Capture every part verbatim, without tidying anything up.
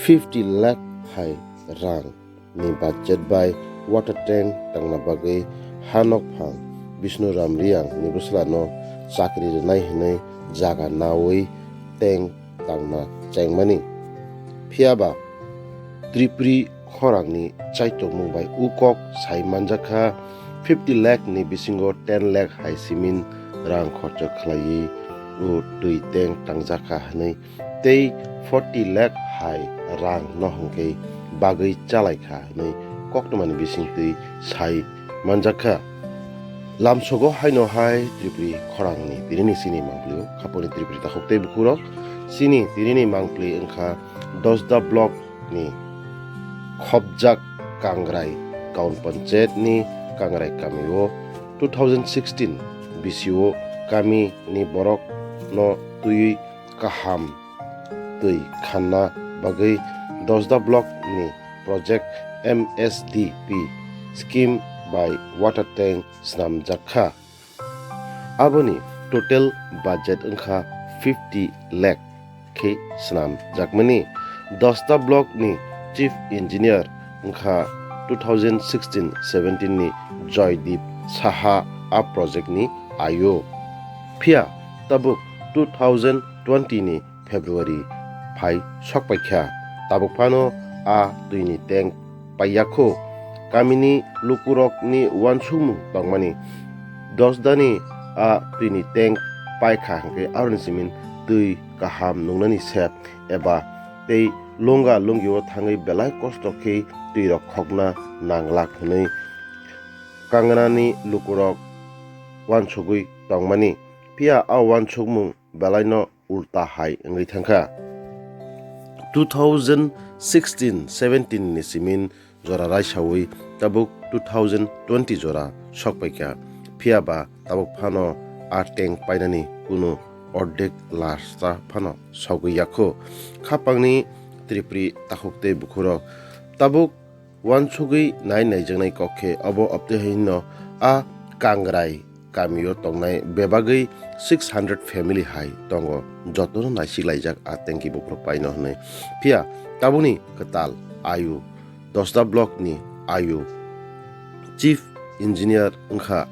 Fifty lakh hai rang ni budget bai water tank tangna bagwi Hanokphang Bishnu Ram Reang ni bwsla no chakri rwnai hwnwi jaga nawi tank tangna chengmani. Phiyaba Tripuri khorang ni chaitokmung bai ukok sai manjakha, fifty lakh ni bisingo ten lakh hai simin rang khorcho khlaiwi o twi tank tangjakha hwnwi tei forty lakh hai rang no hwnkhe bagwi chalaikha hwnwi koktwmani bisingtwi sai manjakha. Lamsogo haino hai Tripuri khorangni tinini chini mangpli o khaponi Tripuri takhuk tei bukhurok chini tinini mangpli wngkha Dosda block ni khopjak Kangrai Gaon Panchayat ni Kangrai kami o two thousand sixteen bisi o kami ni borok no twi kaham twi khanna bagwi Dosda block ni project M S D P scheme bai water tank snamjak kha. Aboni total budget wngkha fifty lakh khe snamjakmani. Dosda block ni chief engineer wngkha two thousand sixteen seventeen ni Joydeep Saha a project ni ayo. Phiya tabuk two thousand twenty ni February phai sokpaikha. Tabuk phano a twini tank paiyakho. Kamini lukurokni uansukmung tongmani, Dosdani a twini tank paikha hwnkhe aroni simin twi kaham nungnani sep eba tei longga longio thangwi belai kosto khe twirok khokna nanglak hwnwi Kangnani lukurok uansugwi tongmani. Phiya a uansukmung belaino ulta hai wngwi thangkha. Two thousand sixteen seventeen ni simin jora raisawi tabuk two thousand twenty jora sokpaikha. Phiya ba tabuk phano a tank painani kunu ordek lasta phano sogwi yakho. Khapangni Tripuri takhuk tei bukhurok tabuk uansugwi nai naijaknai kok khe obo obtwi hai hino a Kangrai kamio tongnai bebagwi six hundred family hai tongo, jotono naisik laijak a tengki buphuru paino hwnwi. Phiya tabukni kwtal ayu, Dosda block ni ayu, chief engineer wngkha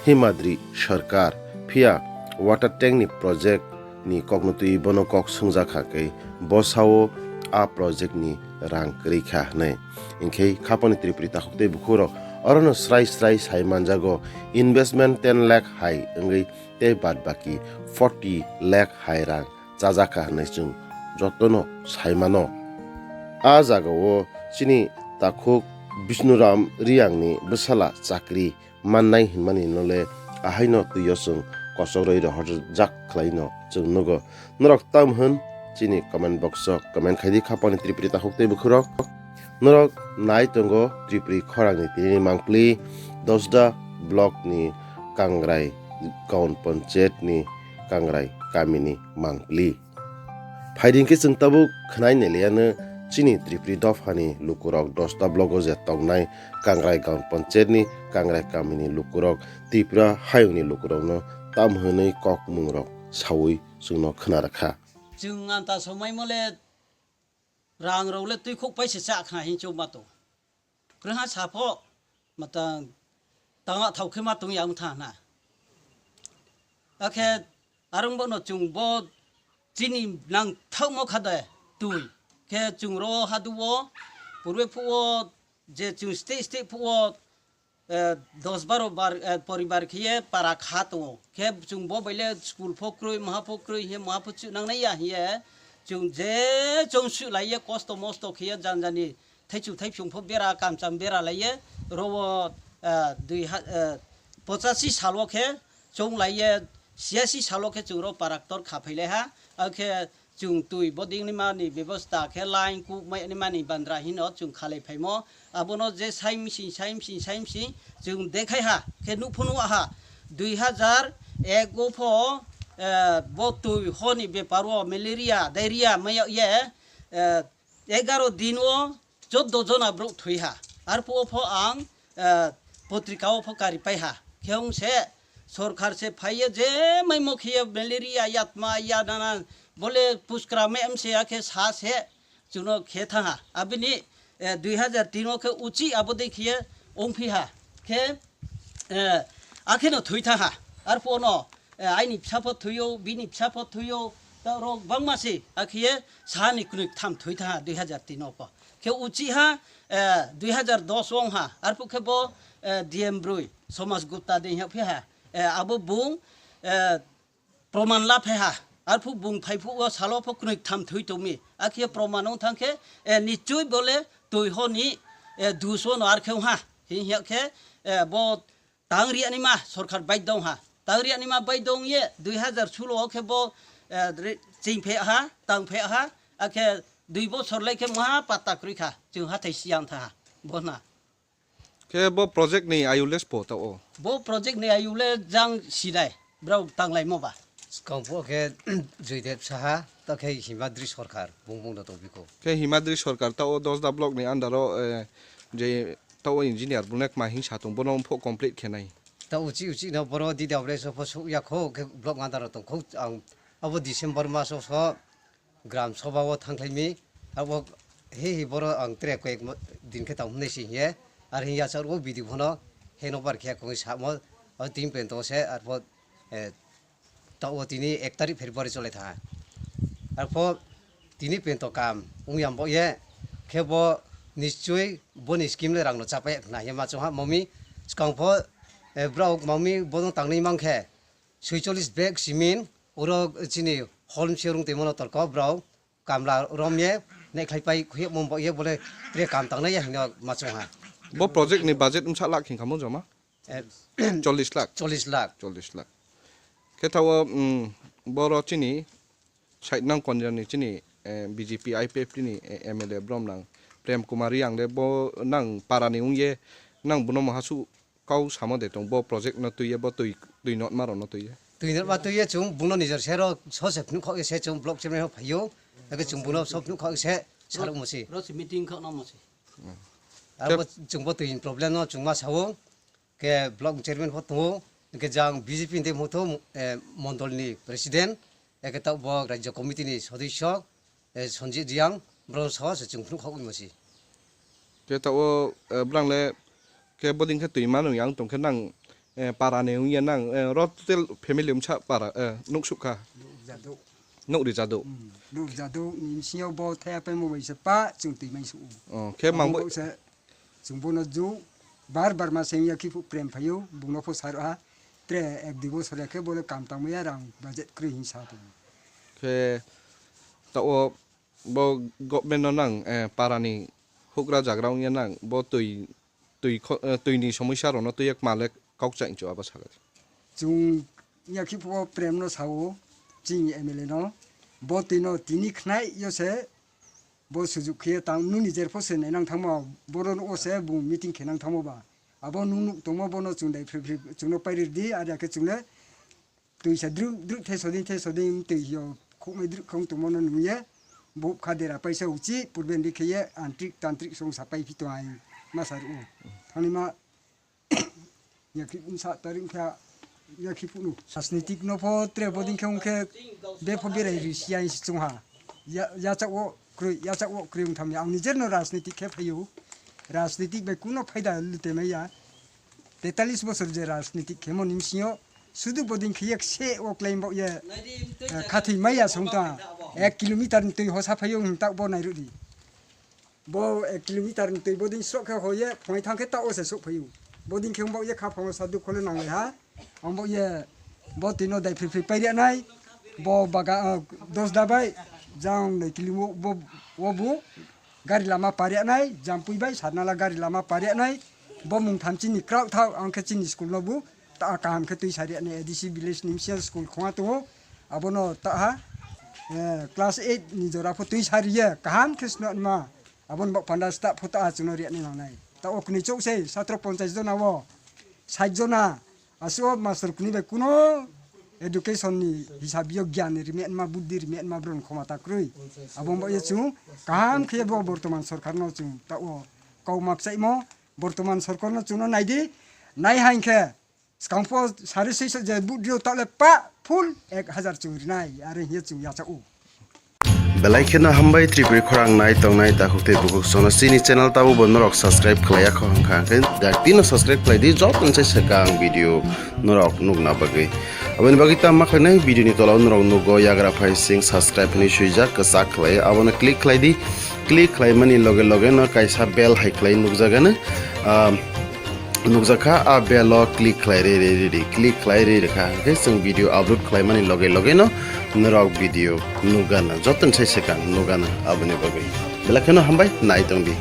Himadri Sarkar. Phiya water tank ni project ni kokno twi bono kok swngjak kha khe, bo sao a project ni rang kwrwi kha hwnwi. Hinkhe khaponi Tripuri takhuk tei bukhurok orono srai srai sai manjago, investment ten lakh hai wngwi tei bad baki forty lakh hai rang chajak kha hwnwi chwng jotono sai mano. A jagao chini takhuk Bishnuram Riyangni bwsala chakri mannai hinmani nole ahaino twio chwng kochok rwi rohorjak khlaino chwng nugo. Norok tam hwn chini comment box o comment khaidi khapangni Tripuri takhuk tei bukhurok. Norok nai tongo Tripuri khorangni tinini mangpli, Dosda block ni Kangrai Gaon Panchayat ni Kangrai kamini mangpli. Phaidi hinkhe chwng tabuk khwnai neliano chini Tripuri dophani lukurok Dosda blogo je tongnai Kangrai Gaon Panchayatni Kangrai kamini lukurok Tripura hayungni lukurokno tam hwnwi kokmungrok sawi chwngno khwna rwkha. Chwng anta somai mole rang rok le twi khok pai se cha khna hin chuma to. Kwrwngha sapho, matang tanga thau khe ma tong yang tha na. Akhe arung bono chwng bo chini nang thau mo kha de twi. Khe chwng ro ha duo, purwe phuo je chwng state state phuo, eh, dos baro bar, eh, poribar khiye para kha tongo. Khe chwng bo baile school pho kroi, maha pho kroi, hiye maha pho chwng nang nai ya hiye. Chwng je chwng su lai ye kosto mosto khiye jan jani thaichu thaiphyung pho bera kamcham bera laiye rowo, ah, dui ha-, ah, pochashi salo khe chong laiye, siyashi salo khe chwng ro paraktor kha phai lai ha. Akhe chwng twi boding ni mani bebosta khe line kuk mai ni mani bandra hino chwng khalai phaimo. Abono je sai msing, sai msing, sai msing chwng dekhai ha khe nuk phunu ha. Dui hajar ek go pho, eh, bo twi honi beparo malaria, diarrhea maya ye, eh, egaro din o choddo jona borok thwi ha. Arphuo pho ang, eh, potrika o pho kari pai ha. Khe wng se sorkar se phai ye je maimo khiye malaria yatma ya nana bole puskra me M C A khe sa se chwngno khe thaha. Abini, eh, dui hazar tin o khe uchi abo dei khiye wngphi ha. Khe, eh, akheno thwi thaha. Arphuno, eh, aini bsa pho thwio, bini bsa pho thwio, ta rok bangma se, akhiye sani kwnwi tham thwi thaha dui hazar tin o pho. Khe uchi ha, eh, dui hazar dos wng ha. Arphu khe bo, eh, D M Brui, Somaj Gupta de hya phi ha. Eh, abo bung, eh, proman la phai ha. Arphu bung phai phu o salo pho kwnwi tham thwi tongmi. Akhe proman wng thang khe, eh, nichoi bole twi ho ni, eh, duso no ar khe ha. Hi hya khe, eh, bo tang ri ani ma sorkar bai dong ha. Tang ri ani ma bai dong ye dui hazar sulo o khe bo, eh, re-, ching phe ha, tang phe ha. Akhe dui bosor lai khe maha pata krwi kha. Chwng hathai siyang tha ha. Bo na. Khe bo project ni ayule spo ta o. Bo project ni ayule jang silai, brao tanglaimo ba. Skang pho khe Joydev Saha, ta khe Himadri Sarkar, bung bung da tongpiko. Khe Himadri Sarkar ta o Dosda block ni under o, eh, je ta o engineer bunek ma hing sa tong, bono pho complete khe nai. Ta uchi uchi no boro dida bre so pho suk ya kho khe block under o tong kho ang abo December mas o so gram sobha o thangkhlaimi, abo he he boro ang tere koyek mo-, din khe tang hwnwi se hiye, ar hiya sa o bidi phono he no bar khe kongwi samo, o tin pento se, arpho, eh, ta o tini ek tarik February chole tha. Arpho tini pento kam wngyam bo ye, khe bo nischoi boni scheme le rang no chapai na hiya ma chongha mami skang pho, eh, brao mami bono tangnai mang khe, soicholish bag simin, oro chini holmse rung tongmano torko brao kamla romye nekhlai pai khuyok mumbo ye bole tre kam tangnai ya hino machung ha. Bo project ni budget umsa lakh hinkha mo joma? Eh, Chollish lakh. Chollish lakh. Chollish lakh. Khe thawo, mm, boro chini side nang konjani chini, eh, B J P I P F T ni, eh, M L A brom nang Prem Kumar Reang de bo nang para ni ungye nang buno mahasu kau samo de tong, bo project no twiye, bo twi, twi notma rok no twiye. Twi notma twiye chwng buno nijor sero sose phunuk khok se chwng block chairman phaio, ake chwng buno so phunuk khok se sarok musi. Ro se meeting khok no musi. Abo chwng bo twi problem no chwng ma sao, ke block chairman pho tongo, ke jang B J P de motho, eh, mondol ni president, eke ta bo rajya committee ni sodisyo, eh, Sanjit Reang, bro so se chwng phunuk khok musi. Khe ta o, eh, bwrang le khe boding khe twi manu yang tong khe nang, eh, para ni wngya nang, eh, ro total family umsa para, eh, nuk suk kha. Nuk rijadu. Nuk rijadu. Hmm, nuk rijadu ni bisingo bo thaya pai mo bai se pa chwng twi mai su. Oh, khe mang bo se chwng bono ju bar bar ma se wngya khe phu prem phaio bungno phu sar ha. Tre ek dui bosor ya khe bole kam tang maya rang budget kwrwi hin sa tong. Khe ta o bo government no nang, eh, para ni hukra jagra wngya nang bo twi, twi kho-, eh, twi ni somosya rok no twi yak male kok chain chu abo saka. Chwng ya khe phu prem no sao chini M L A no bo twi no tini khnai yo se bo sujuk khe tang nuni jer pho se nai nang thangma boro no o se bung meeting khe nang thangma ba abo nung nuk tongma bono chwng dai phri phri chwng no pairi di ar ya khe chwng le Twi sa druk druk the soding the soding twi yo khokmai druk khong tongmo no nungye. Bo kha dera paisa uchi purben ri kheye antrik tantrik song sapai phi to ai ma sar u. Thani ma ya ki sa taring kha ya ki punu. Rajnitik no pho tre boding khe ungkhe be pho berai ri siya si chung ha. Ya ya cha o Kwrwi, yachak o kwrwi wng thamya. Ang nijer no rajnitik khe phaio. Rajnitik bai kuno phaida lute maya. Tetalis bosor je rajnitik khemo ni bisingo sudu boding khe yek se o claim bo ye, eh, khathwi maya song ta. Ek kilometer ni twi hosa phaio hwn tak bo nairudi. Bo ek kilometer ni twi boding srok khe hoye phoi thang khe ta o se sok phaio. Boding khe wng bo ye kha phongo sadu khole nanglai ha. Ang bo ye, bo twi no dai phri phri pairiya nai, bo baga, ah, dos da bai, jang nai kili wo, bo, wo bu, gari lama pariya nai, jampui bai, sarnala gari lama pariya nai, bo mung tham chini krauk thau, ang khe chini school no bu, ta kaham khe twi sariya nai, A D C village ni misiya school khonga tongo, abo no ta ha, eh, class eight ni jora pho twi sariya, kaham khe swnam ma, abo ni bok panda sta pho ta ha chwng no riya nai nang nai, ta o kwnwi chouh sei, satro ponchas jona wo, sait jona, Aswk o master kuni bai kuno education ni hisab yo gyan ni rime ma buddhi rime ma bron khoma ta krwi. Abo mo ye chung kaham khe bo bortoman sorkar no chung ta o kau mak chai mo bortoman sorkar no chung no nai di nai hain khe skang po sari sui je buddhi o ta le pa full ek hazar chung ri nai are ye chung ya cha o. Belai kheno hambai Tripuri khorang nai tongnai takhuk tei bukhuk sono chini channel tabo bo norok subscribe khlaiya kho hwnkha hwnkhe daktino subscribe khlai di, joto ni sai swkang video norok nukna bagwi. Aboni bagwi tamo ma khlainai, video ni tola o norok nugo yagra phai sing subscribe hinwi swijak kwchak khlai, abono click khlai di. Click khlaimani loge loge no kaisa bell hai khlai nukjagano, ah, nukjakha, a bell o click khlai ri ri ri ri, click khlai ri rikha hwnkhe chwng video upload khlaimani loge loge no norok video nukgana, joto ni sai swkang nukgana. Aboni bagwi belai kheno hambai, nai tong di.